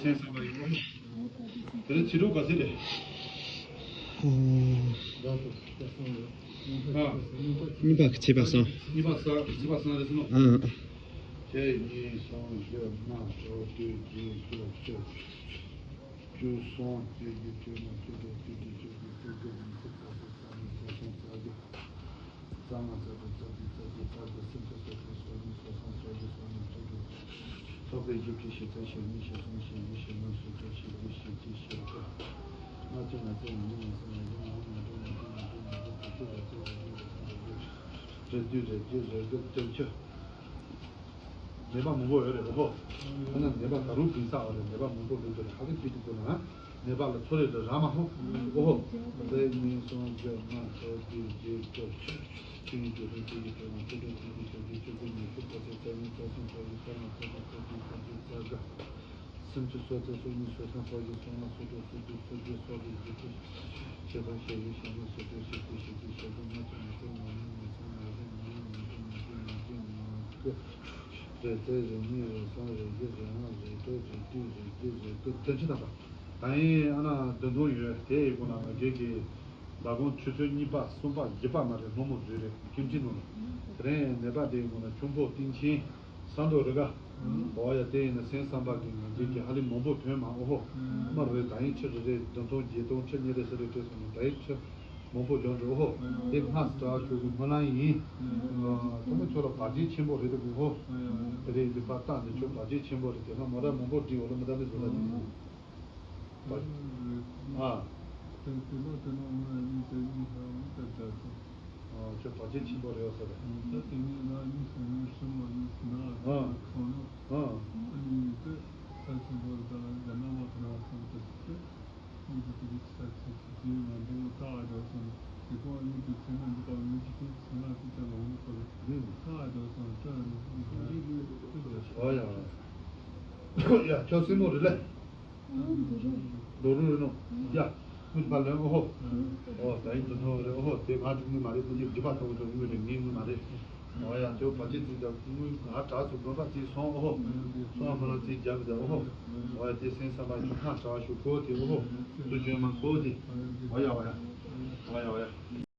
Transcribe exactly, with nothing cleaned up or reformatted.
སེམས་བསམ་པ་ཡིན་ནོ། དེ་ནས་ཚིག་གྲོགས་ག་ཚོད་རེད། ཨོ། ཨ། གཉིས་པ་བྱས་པ་སོང་། གཉིས་པ་ས་བྱས་པ་སོང་རེད་ཟེར་ནོ། ཨ། གཅིག་གཉིས་གསུམ་བཞི་ལྔ་དྲུག་བདུན་བརྒྱད་དགུ་བཅུ། བཅུ་གསུམ་བཅུ་བཞི་བཅུ་ལྔ་བཅུ་དྲུག་བཅུ་བདུན་བཅུ་དགུ་བཅུ་གཅིག་བཅུ་གཉིས་བཅུ་གསུམ་བཅུ་བཞི། རྩ་ལྔ་རྩ་དྲུག་རྩ་བདུན་རྩ་བརྒྱད་རྩ་བདུན་རྩ་བརྒྱད་རྩ་བརྒྱད་སུམ་ཅུ་སོ་བརྒྱད་སོ་གཉིས་སོ་གསུམ་སོ་བཞི་སོ་ལྔ་སོ་དྲུག་ཚོགས་པའི་བཞི་བཅུ་ཞེ་བརྒྱད་ཞེ་གཉིས་ཞེ་གསུམ་ཞེ་བཞི་ཞེ་ལྔ་སོ་དྲུག་ཞེ་བདུན་ཞེ་བརྒྱད་ཞེ་དགུ། ལྔ་བཅུ་ང་གཅིག་ང་གཉིས་ང་གསུམ་ང་བཞི་ང་ལྔ་ང་དྲུག་ང་བདུན་ང་དྲུག་ང་དྲུག་ང་དྲུག་ང་དྲུག་རེ་བདུན་རེ་བརྒྱད་རེ་དགུ་བདུན་ཅུ། ནད་པ་མང་པོ་ཡོད་རེད་ཨོ་ཧོ། ཁོ་ན་ནད་པ་ད་རུང་གིན་ས་ཨོ་རེད། ནད་པ་མང་པོ་ལུས་འདུག་རེད། ཧ་ལས་པི་ཏི་ཁོ་ན་ནད་པ་ལ་ཚོ་རེ་རེ་ར་མ་ཧོ་ཨོ་ཧོ། གཅིག་གཉིས་གསུམ་བཞི་ལྔ་དྲུག་བདུན་བརྒྱད་དགུ་བཅུ་གཉིས་བཅུ་གསུམ་བཅུ་བཞི་བཅུ་ལྔ་བཅུ་དྲུག་བཅུ་བདུན་བཅུ་བརྒྱད་བཅུ་དགུ་ཉི་ཤུ་རྩ་གཅིག་རྩ་གཉིས་རྩ་གསུམ་རྩ་བཞི་རྩ་ལྔ་རྩ་དྲུག་རྩ་བདུན་རྩ་བརྒྱད་རྩ་དགུ། སུམ་ཅུ་སོ་གཅིག་སོ་གཉིས་སོ་གསུམ་སོ་བཞི་སོ་ལྔ་སོ་དྲུག་སོ་བདུན་སོ་བརྒྱད་སོ་དྲུག་བཞི་བཅུ། ཞེ་དྲུག་ཞེ་བཞི་ཞེ་ལྔ་ཞེ་དྲུག་ཞེ་བདུན་ཞེ་བརྒྱད་ཞེ་དགུ་ལྔ་བཅུ་ང་གཅིག་ང་གཉིས་ང་གསུམ་ང་བཞི་ང་ལྔ་ང་དྲུག་ང་བདུན་ང་བརྒྱད་ང་དགུ། རེ་གཅིག་རེ་གཉིས་རེ་གསུམ་རེ་བཞི་རེ་ལྔ་རེ་དྲུག་རེ་བདུན་རེ་བརྒྱད་རེ་དགུ་བདུན་ཅུ་ཐམ་པ། ད་ཡིན་ཨ་ན་བདུན་སྟོང་ཡོད་དེ་ཡི་སྒོ་ནས་ང་རྒྱལ་གྱི་ལ་དགོང་ཆུ་ཚོད་གཉིས་པ་གསུམ་པ་བཞི་པ་མ་རེད་སྔོན་མོ་རེད་རེད་ཁྱིམ་ཆེན་ནང་ལ། དེ་རིང་ནད་པ་དེའི་སྒོ་ནས་ཁྱུང་པོ་སྟེང་ཆེན། ས་མདོ་རི་ཀ། འོ་ཡ་དེ་ཡིན་ན་སེམས་བསམ་པ་གི་ང་རྒྱལ་གྱི་ཧ་ལས་མང་པོ་ཐོན་མ་ཨོ་ཧོ། མ་རེད་ད་ཡིན་ཁྲི་རེ་རེ་བདུན་སྟོང་བརྒྱད་སྟོང་ཁྲི་གཉིས་རེ་ས་རེ་སྤྲད་སོང་ན་ད་ཡིན་ཁྲི་མང་པོ་འབྱོར་འགྲོ་ཨོ་ཧོ། དེ་སྔ་སི་དྲག་ཤོས་ཀྱི་སྨོན་ལམ་ཡིན། ཚང་མས་ཁྱོད་ལ་བར་ཆད་ཆེན་པོ་རེད་འདུག་ཨོ་ཧོ། དེ་རེད་འདི་པར་བཏང་འདི་ཁྱོད་བར་ཆད་ཆེན་པོ་རེད་དེ་སྔ་མོ་ར་མང་པོ་འདྲི་འོ་ལ་མི་ད་མི་བཟོ་ད་འདི་ཟེར། ཨ། དེ་དེ་ལོ་དེ་ནང་ང་གཉིས་དེ་གཉིས་ཧ་ལམ་དེ་ལྟར་དུ། ཨ། ཁྱོད་བར་ཆད་ཆེན་པོ་རེད་བ་ས་རེད། ད་དེ་ནས་ང་གཉིས་སུ་ནས་ཧྲི་མོ་གཉིས་སུ་ན་ཨ། ཁོང་ནོ། ཨ། ཨ་ནི་དེ་ས་ཆེན་པོ་ད་རྒྱ་ནག་མ་ཁོ་ན་སོང་དེ་དེ་གཉིས་ཀྱི་དེ་ས་ཆེན་པོ་དེ་ང་འདི་ལོ་ད་ཨ་འདྲ་སོང་དེ་ཁོང་གཉིས་ཀྱི་ཚེ་ན་འདི་པ་གཉིས་ཀྱི་དེ་ཚེ་ན་དེ་ད་ལོ་ངོ་ཁོ་རེད། ད་ཨ་འདྲ་སོང་ད་ཨ་ནི་དེ་འདྲ་ཤོག་ཨོ་ཡ། ཡ་ཁྱོད་སྲིང་མོ་རེད་ལེ། རྡོ་རུ་རུ་ནོ། ཡ། མི་ཕ་ལོན་ཨོ་ཧོ། ཨོ་ད་ཡིན་དུ་ཐོ་རེ་ཨོ་ཧོ་དེ་ང་དུ་དངུལ་མ་རེད་ཁོ་ཅིག་རྒྱུ་པ་ཐོ་ཐོ་དངུལ་རེད་ངའི་དངུལ་མ་རེད། ཨོ་ཡ་ཁྱོད་བ་ཅི་ཙི་ད་དངུལ་ང་དྲག་སུ་དགོན་པ་ཙི་སོང་ཨོ་ཧོ། སོང་ཕ་ལ་ཙི་རྒྱབ་ད་ཨོ་ཧོ། ཨོ་ཡ་དེ་སེམས་བསམ་པ་ཁྱོད་ཁ་དྲག་ཤུ་ཁོ་དེ་ཨོ་ཧོ། སུ་བྱོན་མ་ཁོ་དེ། ཨོ་ཡ་ཨོ་ཡ། ཨོ་ཡ་ཨོ་ཡ།